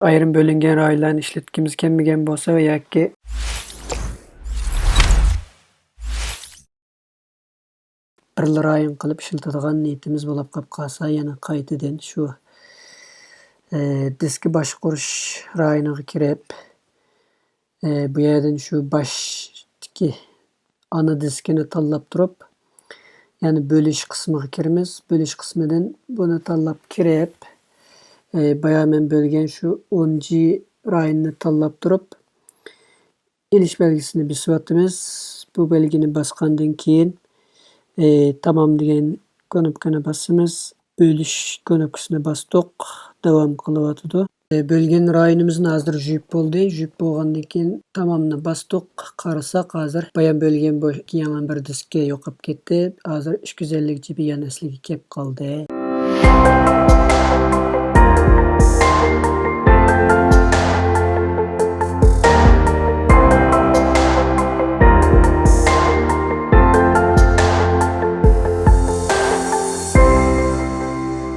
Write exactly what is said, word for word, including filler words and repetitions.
ئايرىم بۆلۈنگەن رايونلارنى ئىشلەتكۈمىز كەلمىگەن بولسا ۋە ياكى بىرلا رايون قىلىپ ئىشلىتىدىغان نىيىتىمىز بولۇپ قاپ قالسا، يەنە قايتىدىن شۇ، ئە، دىسكا باشقۇرۇش رايونىغا كىرىپ، ئە، بۇ يەردىن شۇ باشتىكى ئانا دىسكىنى تاللاپ تۇرۇپ، يەنى بۆلۈش قىسمىغا كىرىمىز. بۆلۈش قىسمىدىن بۇنى تاللاپ كىرىپ، ئە، بايا مەن بۆلگەن شۇ ئونىنچى رايوننى تاللاپ تۇرۇپ، ئېلىش بەلگىسىنى بېسىۋاتىمىز. بۇ بەلگىنى باسقاندىن كېيىن، ئە، تامام دېگەن كۇنۇپكىنى باسىمىز. بۆلۈش كۇنۇپكىسىنى باستۇق. داۋام قىلىۋاتىدۇ. ئە، بۆلگەن رايونىمىزنى ھازىر يۇيۇپ بولدى. يۇيۇپ بولغاندىن كېيىن تامامنى باستۇق. قارىساق، ھازىر بايا بۆلگەن بۇ يېڭى بىر دىسكى يوقاپ كەتتى. ھازىر ئىككى يۈز ئەللىك جى بى يەنە ئەسلىگە كەپ قالدى.